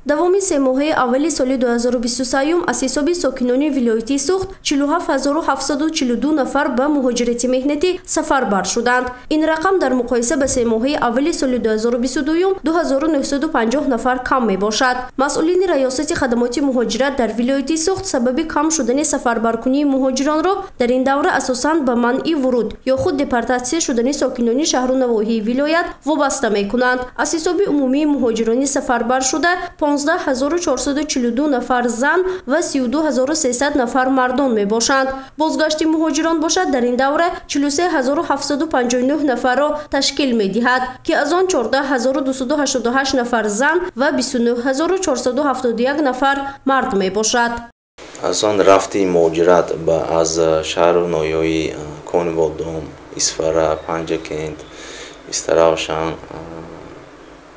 Давоми семоҳаи аввали соли 2023 аз ҳисоби сокинони вилояти Суғд 47742 нафар ба муҳоҷирати меҳнатӣ сафарбар шуданд. Ин рақам дар муқоиса ба семоҳаи аввали соли 2022 2950 нафар кам мебошад. Масъулини Раёсати хадамоти муҳоҷират дар вилояти Суғд сабаби кам шудани сафарбаркунии муҳоҷиронро дар ин давра асосан ба манъи вуруд ё худ депортатсия шудани сокинони шаҳру навоҳии вилоят вобаста мекунанд. Аз ҳисоби умумии муҳоҷирони сафарбаршуда 15442 нафар зан ва 32300 нафар мардон мебошанд. Бозгашти муҳоҷирон бошад дар ин давра 43759 нафарро ташкил медиҳад, ки аз он 14288 нафар зан ва 29471 нафар мард мебошад. Асосан рафти муҳоҷират аз шаҳру ноҳияҳои Конибодом, Исфара, Панҷакент, Истаравшан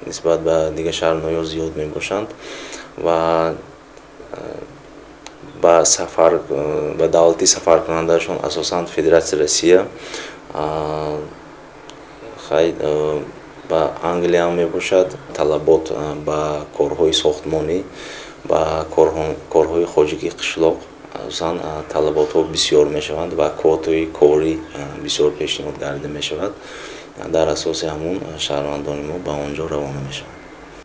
нисбат ба дигар шаҳру ноҳияҳо зиёд мебошанд ва ба сафар ба давлати сафаркунандаашон асосан Федератсияи Россия, ба Англия мебошад. Талабот ба корҳои сохтмонӣ, ба корҳои хоҷагии қишлоқ асосан талаботҳо бисёр мешаванд ва квотаи корӣ бисёр пешниҳод карда мешавад. Дар асоси ҳамун шаҳрвандони мо ба он ҷо равона мешаванд.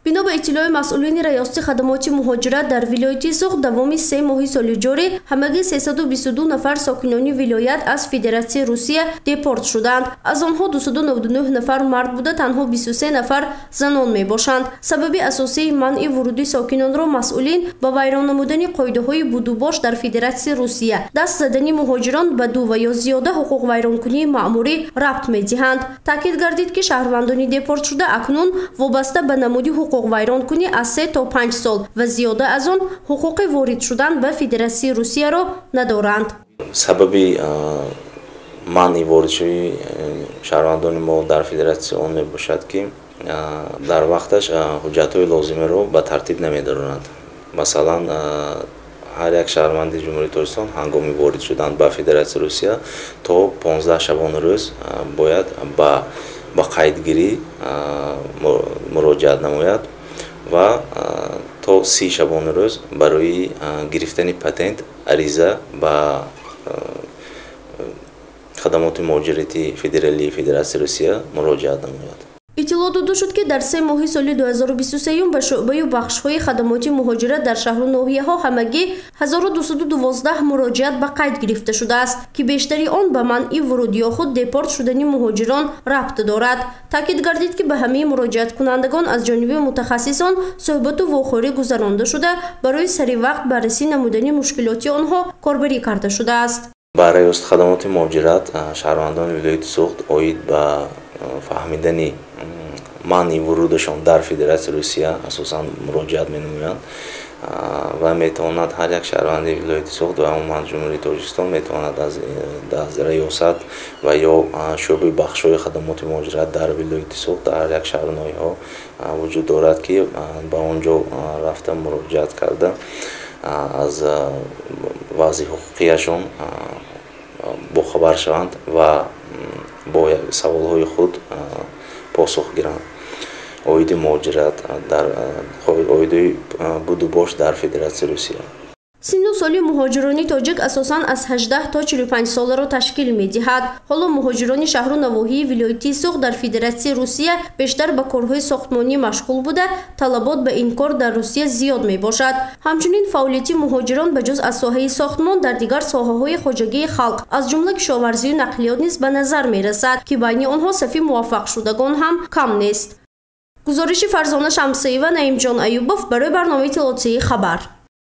Бино ба иттилои масъулини Раёсати хадамоти муҳоҷират дар вилояти Суғд давоми 3 моҳи соли ҷорӣ ҳамагӣ 322 нафар сокинони вилоят аз Федератсияи Русия депорт шуданд. Аз онҳо 299 нафар мард буда, танҳо 23 нафар занон мебошанд. Сабаби асосии манъи вуруди сокинонро масъулин ба вайрон намудани қоидаҳои будубош дар Федератсияи Русия, даст задани муҳоҷирон ба ду ва ё зиёда ҳуқуқвайронкунии маъмурӣ рабт медиҳанд. Таъкид гардид, ки шаҳрвандони депортшуда акнун вобаста ба намуди ҳуқуқ вайронкунӣ аз 3 то 5 сол ва зиёда аз он ҳуқуқи ворид шудан ба Федератсияи Русияро надоранд. Сабаби манъи воридшавии шаҳрвандони мо дар федератсия он мебошад, ки дар вақташ ҳуҷҷатҳои лозимиро ба тартиб намедароранд. Масалан, ҳар як шаҳрванди Ҷумҳурии Тоҷикистон ҳангоми ворид шудан ба Федератсияи Русия то 15 шабонарӯз бояд ба қайдгирӣ муроҷиат намояд ва то 30 шабонарӯз барои гирифтани патент ариза ба хадамоти муҳоҷирати федералии Федератсияи Русия муроҷиат намояд. Иттилоъ дода шуд, ки дар 3 моҳи соли 2023 ба шӯъбаю бахшҳои хадамоти муҳоҷират дар шаҳру ноҳияҳо ҳамагӣ 1212 муроҷиат ба қайд гирифта шудааст, ки бештари он ба манъи вуруд ё худ депорт шудани муҳоҷирон рабт дорад. Таъкид гардид, ки ба ҳамаи муроҷиаткунандагон аз ҷониби мутахассисон суҳбату вохӯрӣ гузаронда шуда, барои саривақт баррасӣ намудани мушкилоти онҳо корбарӣ карда шудааст. Ба Раёсати хадамоти муҳоҷират шаҳрвандони вилояти Суғд оид ба фаҳмидани манъи вурудашон дар Федератсияи Русия асосан муроҷиат менамоянд ва метавонад ҳар як шаҳрванди вилояти Суғд ва умуман Ҷумҳурии Тоҷикистон метавонад аз раёсат ва ё шӯъбаи бахшҳои хадамоти муҳоҷират дар вилояти Суғд дар ҳар як шаҳру ноҳияҳо вуҷуд дорад, ки ба он ҷо рафта муроҷиат карда аз вазъи ҳуқуқияшон бохабар шаванд ва бо саволҳои худ посух гиранд оиди муҳоҷират дар оиди будубош дар Федератсияи Русия. Синну соли муҳоҷирони тоҷик асосан аз 18 то 45 соларо ташкил медиҳад. Ҳоло муҳоҷирони шаҳру навоҳии вилояти Суғд дар Федератсияи Русия бештар ба корҳои сохтмонӣ машғул буда, талабот ба ин кор дар Русия зиёд мебошад. Ҳамчунин фаъолияти муҳоҷирон ба ҷуз аз соҳаи сохтмон дар дигар соҳаҳои хоҷагии халқ, аз ҷумла кишоварзию нақлиёт низ ба назар мерасад, ки байни онҳо сафи муваффақшудагон ҳам кам нест. Гузориши Фарзона Шамсиева, Наимҷон Аюбов барои барномаи иттилоотии «Хабар».